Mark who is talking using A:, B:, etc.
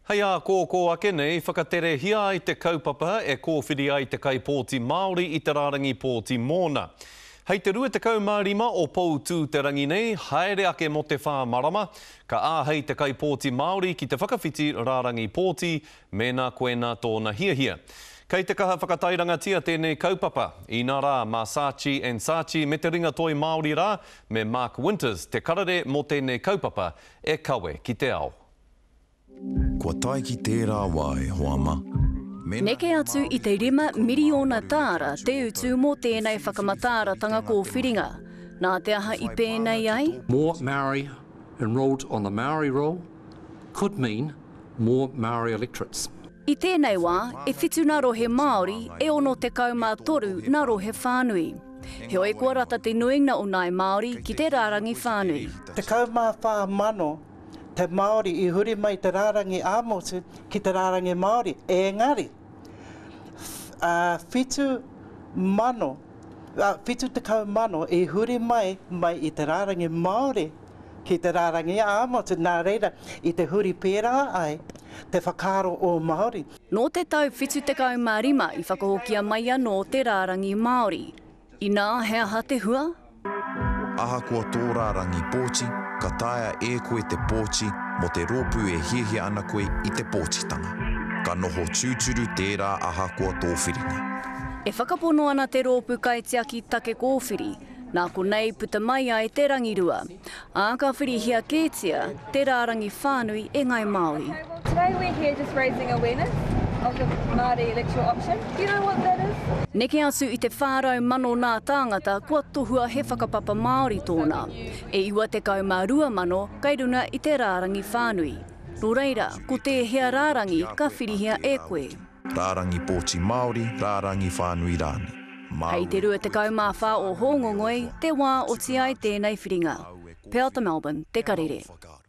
A: Hei ākōkō ake nei, whakaterehia ai te kaupapa e kōwhiri ai te kaipōti Māori i te rārangi pōti mōna. Hei te 25 o Poutū-te-rangi nei, haere ake mō te whā marama, ka āhei te kaipōti Māori ki te whakawhiti rārangi pōti mēnā koinā tōna hiahia. Kei te kaha whakatairangatia tēnei kaupapa, inā rā mā Saatchi and Saatchi me te ringatoi Māori rā, me Mark Winters te karere mō tēnei kaupapa e kawe ki te ao.
B: Kua tae ki tērā wā e hoa ma. Mēnā
C: Neke
B: he
C: atu i
B: Māori
C: te
B: koe
C: 5 miriona tāra
B: 8
C: te utu mō tēnei whakamataaratanga kōwhiringa. Nā te
B: Ka
C: aha i
B: whai pānga
C: pēnei
B: ki
C: ai?
B: tō
D: More
B: pōti.
D: Maori enrolled on the Maori roll could mean more Maori electorates.
C: I tēnei
B: Ka
C: wā,
B: whai
C: e
B: pānga ki
C: whitu
B: tō
C: nā rohe
B: pōti
C: Māori,
B: māngai
C: e
B: Māori me tō
C: 63
B: rohe
C: nā rohe
B: whānui.
C: whānui.
B: He
C: Heoi kua
B: ngāwari
C: rata
B: noa
C: te
B: iho.
C: nuingna o ngāi Māori
B: Kei
C: ki
B: te
C: te
B: hiahia
C: rārangi
B: koe ki te
C: whānui.
B: rēhitatia.
E: 14,000 te Māori i huri mai te rārangi ā-motu ki te rārangi Māori, engari, ā, 7,000, ā, 70,000 i huri mai mai i te rārangi Māori ki te rārangi ā-motu, nā reira, i te huri pērā ai te whakaaro o Māori.
C: Nō te tau 75 i whakahokia mai anō te rārangi Māori. Inā, he aha te hua?
B: Ahakoa tō rārangi pōti, ka taea e koe te pōti mō te rōpū e hiahia ana koe i te pōtitanga. Ka noho tūturu tērā ahakoa tō whiringa.
C: E whakapono ana te Rōpū Kaitiaki Take Kōwhiri, nā konei puta mai ai te rangirua, ā, ka whirihia kētia te rārangi whānui e ngāi Māori.
F: Today we're here just raising awareness of the Māori electoral option. Do you know what that is?
C: Neke atu i te 400 nā tāngata kua tohua he whakapapa Māori tōna, e 92,000 kei runga i te rārangi whānui. Nō reira, ko tēhea rārangi ka whirihia e koe?
B: Rārangi pōti Māori, rārangi whānui rānei.
C: Hei
B: Māu
C: te
B: e koe te
C: 24 o
B: kōwhiri
C: Hōngongoi te wā oti ai tēnei whiringa.
B: Māu e
C: Peata
B: kōwhiri
C: Melbourne, Te
B: he ao
C: Karere.
B: whakaaro.